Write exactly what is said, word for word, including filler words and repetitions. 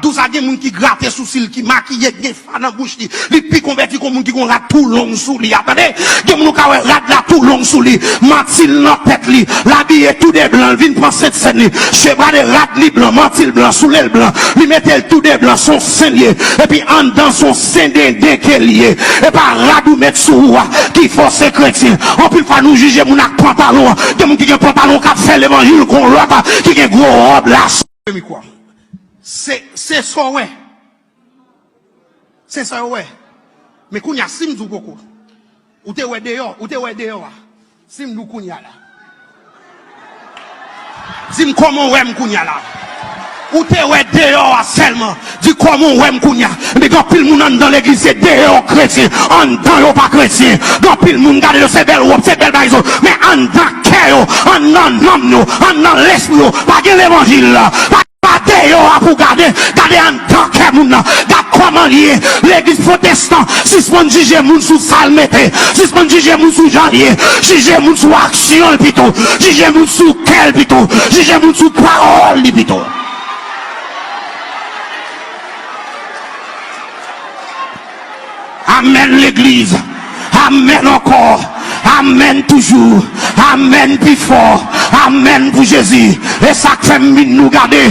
Dous a gen moun ki grate sousi l, ki makiye, ki gen fa nan bouch li. Li pi konvèti kon moun ki gon rad tou long sou li a. Tande, gen moun ou ka wè rad la tou long sou li. Manti l nan tèt li. L abiye tou de blan, l vin pran Sent Sèn li. Chevre de rad li blan, manti l blan, soulye l blan. Li mete l tou de blan, se yon sen l ye. Epi anndan se yon sen denden ke l ye. E pa rad ou met sou ou a ki fè w se kretyen. Anpil fwa nou jije moun ak pantalon an. Gen moun ki gen pantalon k ap fè levanjil, gon lòt ki gen gwo wòb la. Mikwo. Se, se sa w wè. Se sa yo wè. Men kounye a, si m di w poko, ou te wè deyò, ou te wè deyò a. Si m di w kounye a la. Di m kòman w wè m kounye a la. Ou te wè deyò a sèlman. Di kòman w wè m kounye a. Men gen anpil moun anndan legliz se deyò kretyen. Anndan yo pa kretyen. Gen anpil moun gade yo se bèl wòb, se bèl bagay yo. Men anndan kè yo, anndan nanm yo, anndan lespri yo. Pa gen levanjil la. Pa Pa deyò a pou gade, gade anndan kè moun nan. Gad kòman l ye. Legliz pwotestan, sispann jije moun sou sa l mete. Sispann jije moun sou jan l ye. Jije moun sou aksyon l pito. Jije moun sou kè l pito. Jije moun sou pawòl li pito. Amèn, legliz. Amèn ankò. Amèn toujou. Amèn pi fò. Amèn pou Jezi. E sa k fè m vin nou gade.